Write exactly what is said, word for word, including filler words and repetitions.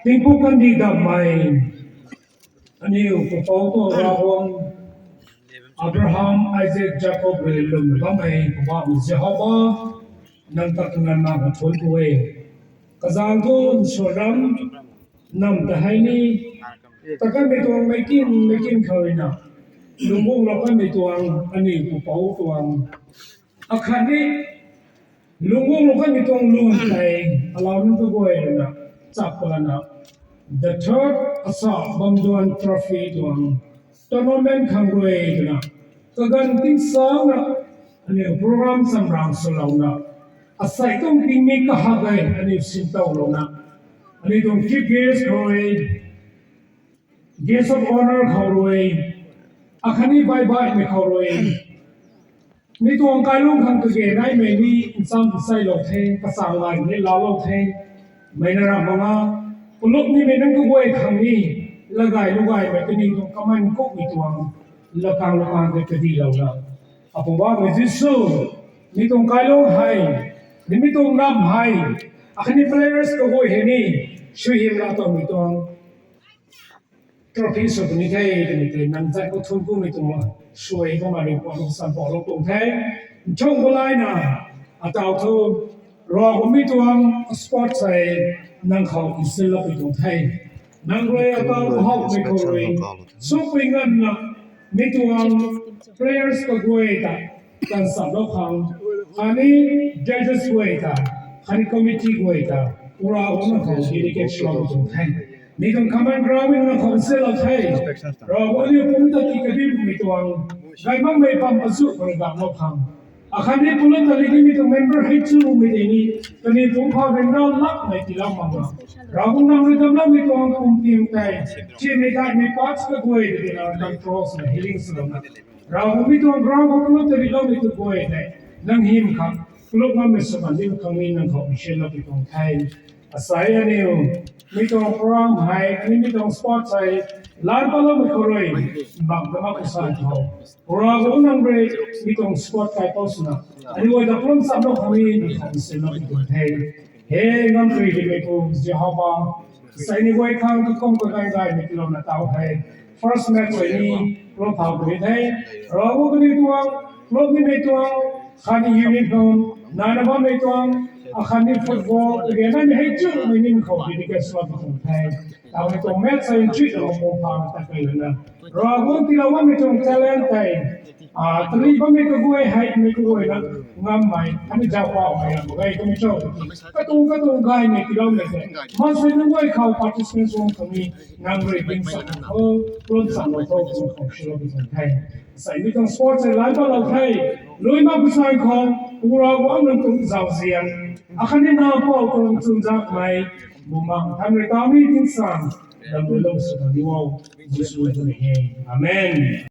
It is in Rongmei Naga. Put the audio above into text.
Tingpuk kandih dammei aniu pupouc tuang Ravguangc, Abraham, Isaac, Jakob rui lwm bammei Poubauhmei Jehova, nang ta kanganvna kathuanc ku e. Kazanc thu nsuanram nam ta hei ni, ta kanmei tuang meic kin meic kin khou ruina lungc guanglou kanmei tuang aniu pupouc tuang akhatni lungc guanglou kanmei tuang lung tei alauc nunc kaguay ruina chap kalana the third Asa Bamduan Trophy tuang tournament khang rui twna kaganv tingsaengna aniu program chamrang swlouna, asei tuang tingmik kahak e aniu sintowlouna, aniu tuang chief guest khou rui, guest of honour khou rui, akhatni baihbaihmei khou rui, mi tuang kailungc khang kage naimei ni ncham ncheilou the, kachang gaymei ni laalou the, mei na ramh mak nga, palup nimei nunc kaguay khang ni, lagay lugaymei kaniw tuang kaman kumhmei tuang, lakang lakang tei kadihlouna, Apoubauhmei Jisu, mi tuang kailungc hei, ni mi tuang namv hei, akhatni players kaguay hei ni, suaihiam laa tuangmei tuang trophy sw puni the twmei tei nang zat khou thuanc kumei tuang suai kumna ringpuan sampoulou tuang the. Nchung khou layna, ataw thu, Ravguangc mi tuang sport hei nang khou nsinloupui tuang the. Nang rui ataw kahawmei khou rui, sukpui nganvna, mi tuang players kaguay ta tan samlou khang, khatni judges guay ta, khatni committee guay ta, Pu Ravguangc nang khou dedicate swlou tuang the. Mi tuang common ground nang khou nsinlou the. Ravguangc aniu pumc ta tii kadimei tuang, gay makmei pam azuh khou rui ganglou khang, akhatni pulou ta li dimei tuang member hei chumei tei ni, kaniw pumc khou ryanra lakmei tiilou makna, Ravguangc nang rui damcloumei tuang pumpiang tei, chimei daihmei parts kaguay ta tina control swna healing swlouna, Ravguangc mi tuang ground khou pulou ta riloumei kaguay tei, nang hym khang pulou ngammei sw kan dim khang ni nang khou nsinloupui tuang the. Asei aniu, mi tuang program hei, mi tuang sport hei, lan paloumei khou rui, bam ta mak khou sa khou, Ravguangc nang rui, mi tuang sport kaipouc swna, aniu guay ta pulou chamlou khang ni nang khou nsinloupui tuang the. He ngamparymeipu Jehova, asei ni guay khang kakum kaganv gaymei tiilouna taw hei, first match hei ni, pulou thau puni the, Ravguangc kaniw tuang, pulou nimei tuang, khatni uniform, nana bammei tuang, akhatni football, kage naimei hei chumei ning khou dedicate swlou tuang the. Taw hei tuang match hei nchuina mapu pha ta kailouna, Ravguangc tiilou bammei tuang talent tei, tari bammei kaguay hei mei kaguayna, ngammei khatni zauhpouhmei ram gay kamei cho, katuang katuang gaymei tiiloumei tei, maansei nunc guay khou participants guang khang ni, nang rui ding sa khou, pulou chamlou khou, pulou khou swlou tuang the. Asei mi tuang sport hei lan palou the, lui mak pu sa khou, Pu Ravguangc nang tuang zauzian, akhatni Nac Mpouh tuang chwnzakmei, Bumaengh Nthanmei rui taw ni tingsaeng, damlou sw kan ni o, Jisu twmei hei. Amen.